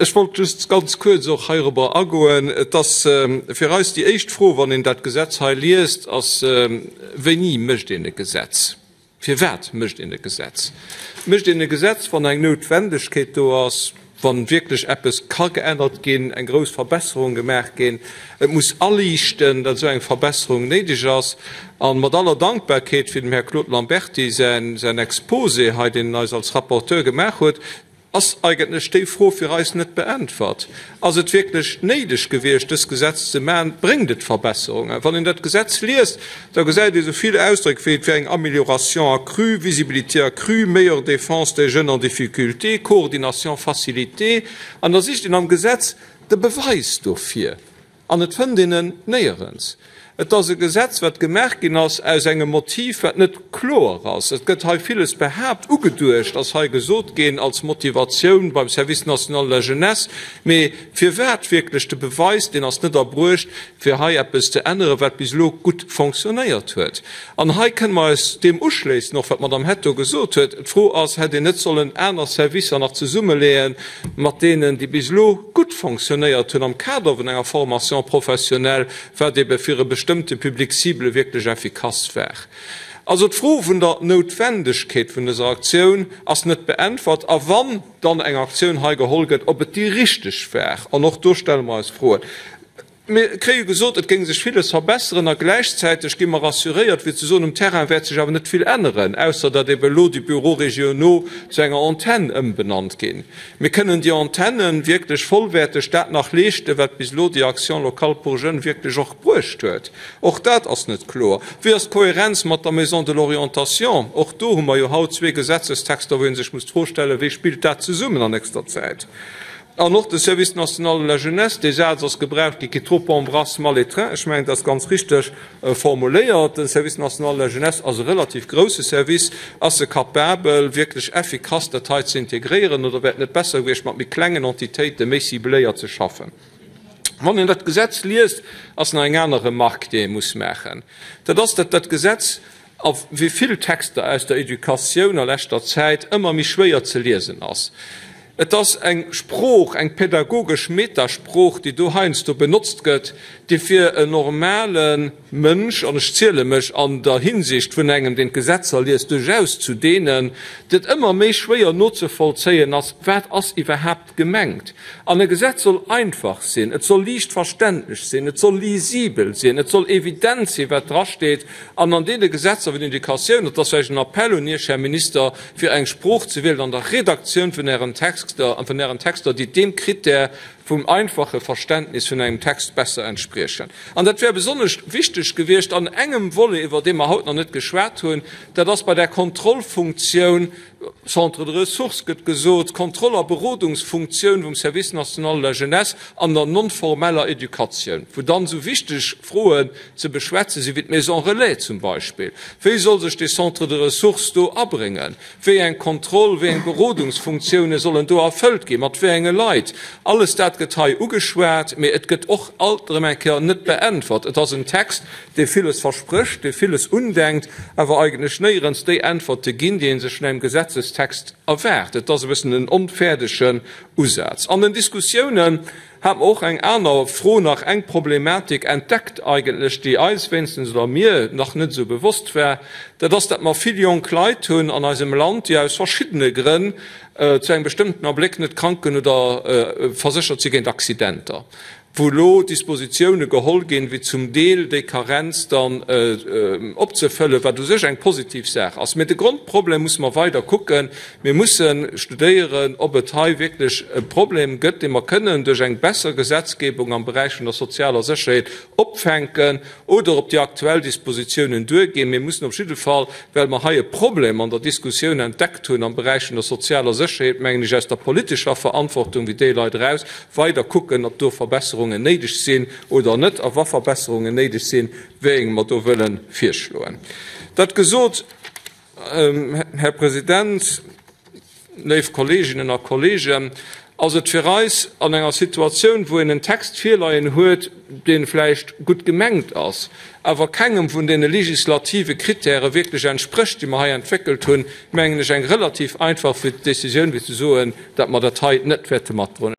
Ech wollt just ganz kuerz och heirobber agoen. Et ass fir eis déi éischt Fro, wann een dat Gesetz hei liest, ass, Wéini mécht een e Gesetz? Firwat mécht een e Gesetz? Mécht een e Gesetz, wann eng Noutwendegkeet do ass, wa wierklech eppes ka geännert ginn, eng grouss Verbesserung gemaach ginn? Et muss aliichten, datt esou eng Verbesserung néideg ass. A mat aller Dankbarkeet fir dem Här Claude Lamberty säin Exposé hei, deen en eis als Rapporteur gemaach huet, Ass eigentlech déi Fro fir eis net beäntwert. Ass et wierklech néideg gewiescht, dës Gesetz ze maachen? Bréngt et Verbesserungen? Wann een dat Gesetz liest, da gesäit ee sou vill Ausdréck wéi et wär eng Amélioration accrue, visibilité accrue, meilleure défense des jeunes en difficulté, coordination facilitée. An da sicht een am Gesetz de Beweis dofir. An et fënnt een en néierens. Et ass e Gesetz, wat gemaach ginn ass aus engem Motiv, wat net kloer ass. Et gëtt hei villes behaapt, ugeduecht ass hei gesot ginn als Motivatioun beim Service national de la jeunesse. Mee firwat wierklech? De Beweis, deen ass net erbruecht, fir hei eppes ze änneren, wat bis elo gutt fonctionnéiert huet. An hei kënne mer eis deem uschléissen, och wat d'Madame Hetto gesot huet. D'Fro ass, Hätt een net sollen aner Servicer nach zesummeleeën, mat deenen, déi bis elo gutt fonctionnéiert hunn am Kader vun enger Formation professionnelle, wat ebe fir e bestëmmte Public cible wierklech effikass war? Also d'Fro vun der Noutwendegkeet vun dëser Aktioun ass net beäntwert. A wann dann eng Aktioun hei geholl gëtt, ob et déi richteg war, an och do stelle mer eis Froen. Mir kréie gesot, et géing sech villes verbesseren a gläichzäiteg gi mer rassuréiert, fir ze soen, um Terrain wäert sech awer net vill änneren, ausser datt ebe elo déi Bureaux régionaux zu enger Antenn ëmbenannt ginn. Mee kënnen déi Antennen wierklech vollwäerteg dat nach leeschten, wat bis elo déi Action locale pour jeunes wierklech och bruecht huet? Och dat ass net kloer. Wéi ass d'Kohärenz mat der Maison de l'orientation? Och do hu mer jo haut zwee Gesetzestexter, wou ee sech muss d'Fro stellen, Wéi spillt dat zesummen an nächster Zäit? An och de Service national de la jeunesse, dee Saz ass gebraucht gi, qui trop embrasse mal étreint. Ech mengen, dat ass ganz richteg formuléiert. De Service national de la jeunesse ass e relativ grouse Service. Ass e capabel, wierklech effikass dat hei ze integréieren, oder wär et net besser gewiescht, mat méi klengen Entitéite méi cibléiert ze schaffen? Wann een dat Gesetz liest, ass nach eng aner Remarque, déi ee muss maachen. Dat ass, datt dat Gesetz, a wéi vill Texter aus der Educatioun a leschter Zäit, ëmmer méi schwéier ze liesen ass. Et ass eng Sprooch, eng pädagogesch Metasprooch, déi do heiansdo benotzt gëtt, déi fir en normale Mënsch, an ech ziele mech an der Hinsicht vun engem, deen d'Gesetzer liest, duerchaus zu deenen, et ëmmer méi schwéier nozevollzéien ass, wat ass iwwerhaapt gemengt. An e Gesetz soll einfach sinn, et soll liicht verständlech sinn, et soll lisibel sinn, et soll evident sinn, wat drasteet. An an deene Gesetzer vun Educatioun, dat ass vläicht en Appell un Iech, Här Minister, fir eng Sprooch ze wielen an der Redaktioun vun Ären Texter, vun Ären Texter, déi deem Kritär vum einfache Verständnis vun engem Text besser entspriechen. An dat wär besonnesch wichteg gewiescht an engem Volet, iwwer dee mer haut nach net geschwat hunn, dat ass bei der Kontrollfunktioun, Centre de ressources gëtt gesot, Kontroll a Berodungsfunktioun vum Service national de la jeunesse an der non-formeller Educatioun, wou dann esou wichteg Froen ze beschwätze sinn, wéi d'Maison relais zum Beispill. Wéi soll sech dee Centre de ressources do abréngen? Wéi eng Kontroll-, wéi eng Berodungsfunktioune sollen do erfëllt ginn? Mat wéi enge Leit? Alles dat gëtt hei ugeschwat, mee et gëtt och alt erëm eng Kéier net beäntwert. Et ass en Text, dee villes versprécht, dee villes undenkt, awer eigentlech néierens déi Äntwerte ginn, déi ee sech vun engem Gesetzestext erwaart. Et ass e bëssen en onfäerdegen Usaz. An den Diskussiounen hat mer och eng aner Fro nach, eng Problematik entdeckt eigentlech, déi eis wéinstens oder mir nach net esou bewosst war. Dat ass, datt mer vill jonk Leit hunn an eisem Land, déi aus verschiddene Grënn zu engem bestëmmten Abléck net kranken oder verséchert si géint Accidenter. wou elo Dispositioune geholl ginn, wéi zum Deel déi Karenz dann opzefëllen, wat u sech eng positiv Saach ass. Mee de Grondproblem musse mer weider kucken. Mir musse studéieren, ob et hei wierklech e Problem gëtt, dee mer kënnen duerch eng besser Gesetzgebung am Beräich vun der sozialer Sécherheet opfänken, oder ob déi aktuell Dispositiounen duerginn. Mir mussen op jidde Fall, well mer hei e Problem an der Diskussioun entdeckt hunn am Beräich vun der sozialer Sécherheet, mengen ech, aus der politescher Verantwortung wéi déi Leit eraus, weider kucken, ob do Verbesserungen néideg sinn oder net, a wa Verbesserungen néideg sinn, wéi eng mer do wëlle virschloen. Dat gesot, Här President, léif Kolleeginnen a Kolleegen, ass et fir eis an enger Situatioun, wou een en Text virleien huet, dee vläicht gutt gemengt ass, awer kengem vun deene legislative Kritäre wierklech entsprécht, déi mer hei entwéckelt hunn, mengen ech, eng relativ einfach Décisioun, wéi ze soen, datt mer dat hei net wäerte matdroen.